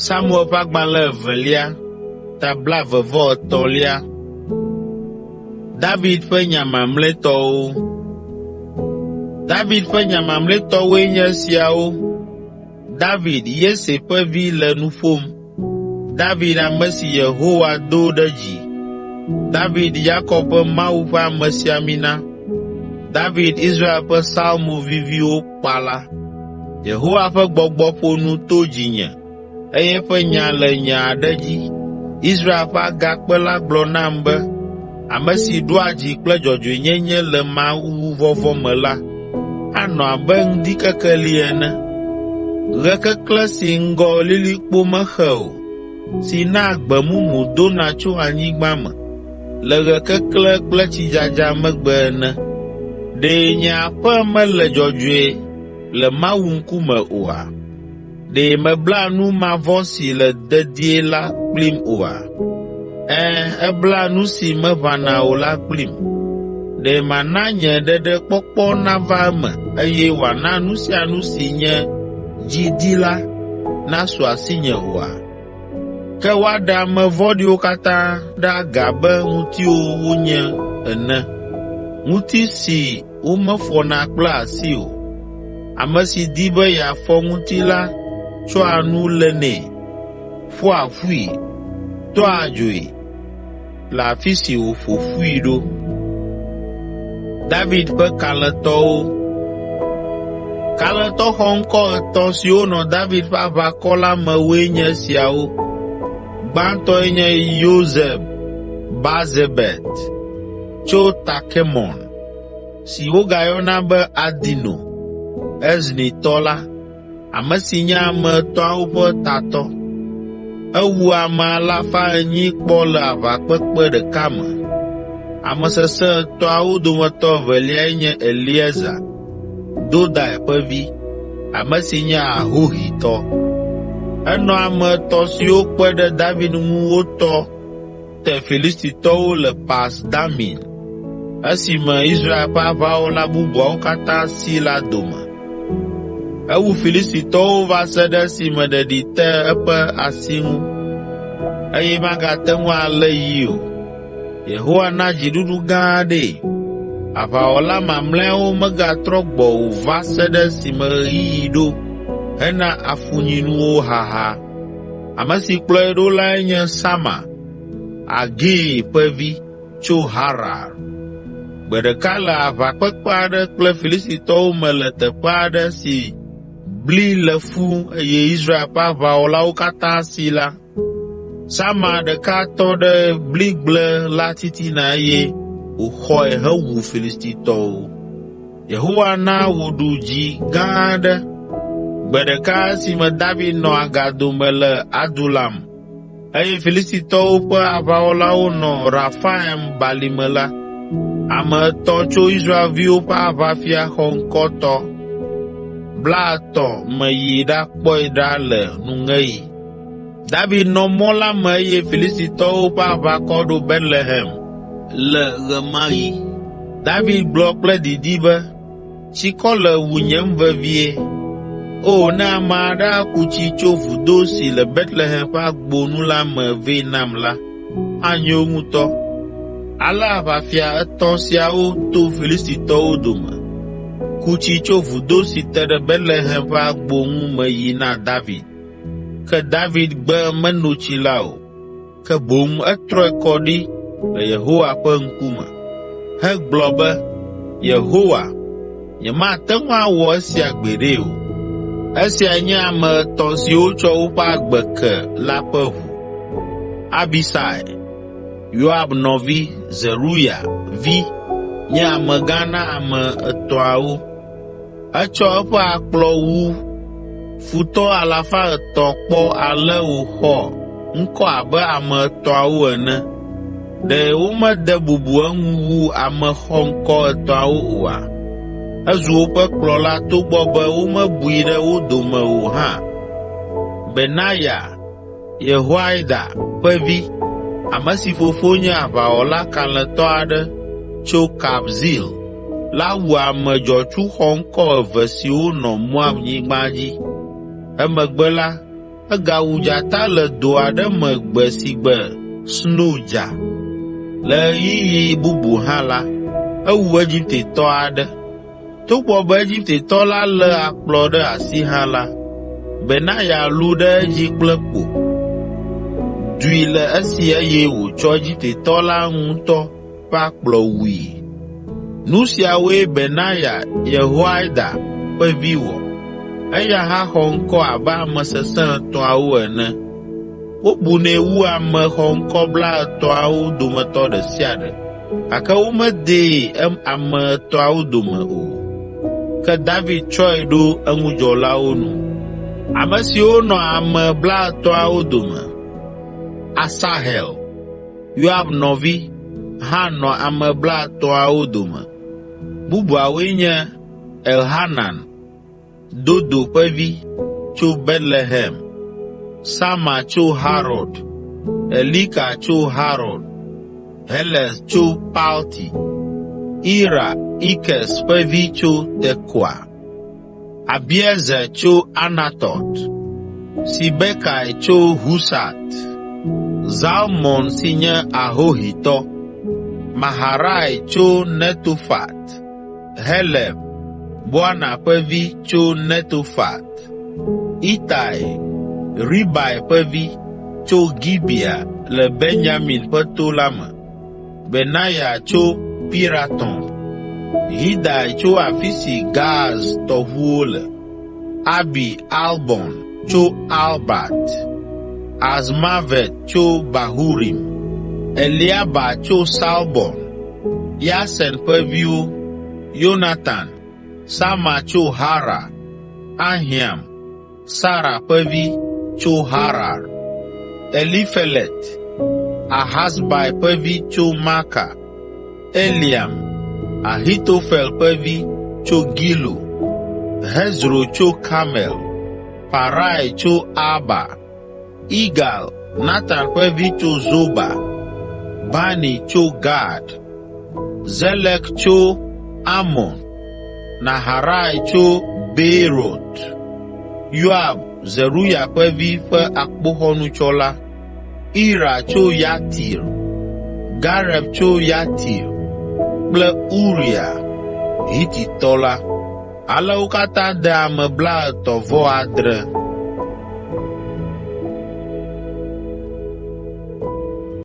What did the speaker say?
Samuel ƒe agbalẽ evelia, ta blaeve-vɔ-etɔ̃lia. David ƒe nya mamlɛtɔwo. David ƒe nya mamlɛtɔwoe nye esiawo: David, Yese ƒe vi le nu ƒom. David, ame si Yehowa do ɖe dzi. David, Yakob ƒe Mawu ƒe amesiamina. David, Israel ƒe psalmo viviwo kpala. Yehowa ƒe Gbɔgbɔ ƒo nu to dzinye eye eƒe nya le nye aɖe dzi. Israel ƒe Agakpe la gblɔ nam be, “Ame si ɖoa dzi kple dzɔdzɔenyenye le mawuvɔvɔ̃ me la, anɔ abe ŋdikekeli ene, ɣe keklẽ si ŋgɔ lilikpo mexe o, si naa gbe mumu dona tso anyigba me le ɣe keklẽ kple tsidzadza megbe ene.” Ɖe nye aƒe mele dzɔdzɔe le Mawu ŋkume oa? Ɖe mebla nu mavɔ si le dedie la kplim oa? Ɛ̃, ebla nu si meʋãna o la kplim. Ɖe mana nye ɖeɖekpɔkpɔ nava eme eye wòana nu sia nu si nye dzi di la nasu asinye oa? Ke woaɖe ame vɔ̃ɖiwo katã ɖe aga abe ŋutiwo wonye ene, ŋuti si womefɔna kple asi o. Ame si di be yeafɔ ŋuti la tsɔa nu lénɛ, ƒoa ƒui, tɔa dzoe le afi si wòƒo ƒui ɖo. David ƒe kalẽtɔwo Kalẽtɔ xɔŋkɔ etɔ̃ siwo nɔ David ƒe aʋakɔ la me woe nye esiawo: Gbãtɔe nye Yoseb Basebet tso Takemon, si wogayɔna be Adino, Eznitɔ la, ame si nye ame etɔ̃awo ƒe tatɔ. Ewu ame alafa enyi kpɔ le aʋakpekpe ɖeka me. Ame sesẽ etɔ̃awo dometɔ eveliae nye Eleazar, Dodai ƒe vi, ame si nye Ahohitɔ. Enɔ ame etɔ̃ siwo kpe ɖe David ŋu wotɔ te Filistitɔwo le Pas Damin esime Israel ƒe aʋawɔla bubuawo katã si la dome. Ewu Filistitɔwo va se ɖe esime ɖeɖi te eƒe asi ŋu, eye magate ŋu alé yi o. Yehowa na dziɖuɖu gã aɖee. Aʋawɔla mamlɛawo megatrɔ gbɔ o va se ɖe esime ɣeyiɣi ɖo hena afunyinuwo haha. Ame si kplɔe ɖo lae nye Sama, Agee ƒe vi, tso Harar. Gbe ɖeka le aʋakpekpe aɖe kple Filistitɔwo me le teƒe aɖe si bli le fũu eye Israel ƒe aʋawɔlawo katã si la, Sama ɖeka tɔ ɖe bligble la titina eye wòxɔe hewu Filistitɔwo. Yehowa na wòɖu dzi gã aɖe. Gbe ɖeka esime David nɔ agado me le Adulam eye Filistitɔwo ƒe aʋawɔlawo nɔ Refaim balime la, ame etɔ̃ tso Israelviwo ƒe aʋafia xɔŋkɔtɔ blaetɔ̃ me yi ɖakpɔe ɖa le nuŋeɣi. David nɔ mɔ la me eye Filistitɔwo ƒe aʋakɔ ɖo Betlehem le ɣe ma ɣi. David gblɔ kple didi be, “Tsikɔ le wunyem vevie. O, ne ame aɖe aku tsi tso vudo si le Betlehem ƒe agbo nu la me vɛ nam la, anyo ŋutɔ!” Ale aʋafia etɔ̃ siawo to Filistitɔwo dome, ku tsi tso vudo si te ɖe Betlehem ƒe agbo ŋu me yi na David. Ke David gbe meno tsi la o, ke boŋ etrɔe kɔ ɖi le Yehowa ƒe ŋkume, hegblɔ be, “Yehowa, nyemate ŋu awɔ esia gbeɖe o. Esiae nye ame etɔ̃ siwo tsɔ woƒe agbe ke la ƒe ʋu.” Abisai, Yoab nɔvi, Zeruya vi nye amegã na ame etɔ̃awo. Etsɔ eƒe akplɔ wu futɔ alafa etɔ̃ kpɔ ale wòxɔ ŋkɔ abe ame etɔ̃awo ene. Ɖe womede bubu eŋu wu ame xɔŋkɔ etɔ̃awo oa? Ezu woƒe kplɔla togbɔ be womebui ɖe wo dome o hã. Benaya, Yehoiada ƒe vi, ame si fofo nye aʋawɔla kalẽtɔ aɖe tso Kabzeel la wu ame dzɔtsu xɔŋkɔ eve siwo nɔ Moabnyigba dzi. Emegbe la, Egawu dzata le do aɖe me gbe si gbe sno dza. Le ɣeyiɣi bubu hã la, ewu Egiptetɔ aɖe. Togbɔ be Egiptetɔ la lé akplɔ ɖe asi hã la, Benaya lũ ɖe edzi kple kpo, dui le esi eye wòtsɔ Egiptetɔ la ŋutɔ ƒe akplɔ wui. Nu siawoe Benaya Yehoiada ƒe vi wɔ. Eya hã xɔ ŋkɔ abe ame sesẽ etɔ̃awo ene. Wobunɛ wu ame xɔŋkɔ blaetɔ̃awo dometɔ ɖe sia ɖe, gake womedee ame etɔ̃awo dome o. Ke David tsɔe ɖo eŋudzɔlawo nu. Ame siwo nɔ ame blaetɔ̃awo dome: Asahel, Yoab nɔvi, hã nɔ ame blaetɔ̃awo dome. Bubuawoe nye Elhanan, Dodo ƒe vi tso Betlehem, Sama tso Harod, Elika tso Harod, Helez tso Palti, Ira Ikes ƒe vi tso Tekoa, Abiezer tso Anatɔt, Sibekai tso Husat, Zalmon si nye Ahohitɔ, Maharai tso Netofat, Heleb, Boana ƒe vi tso Netofat, Itai, Ribai ƒe vi, tso Gibea le Benyamin ƒe to la me, Benaya tso Piraton, Hidai tso afi si Gaaz tɔʋuwo le, Abi Albon tso Albat, Azmavet tso Bahurim, Eliaba tso Salbon, Yasen ƒe viwo, Yonatan, Sama tso Harar, Ahiam, Sara ƒe vi, tso Harar, Elifelet, Ahasbai ƒe vi tso Maaka, Eliam, Ahitofel ƒe vi tso Gilo, Hezro tso Karmel, Parai tso Arba, Igal, Natan ƒe vi tso Zoba, Bani tso Gad, Zelek tso Amon, Naharai tso Beerot, Yoab, Zeruya ƒe vi ƒe akpoxɔnutsɔla, Ira tso Yatir, Gareb tso Yatir kple Uria, Hititɔ la. Ale wo katã de ame blaetɔ̃-vɔ-adre.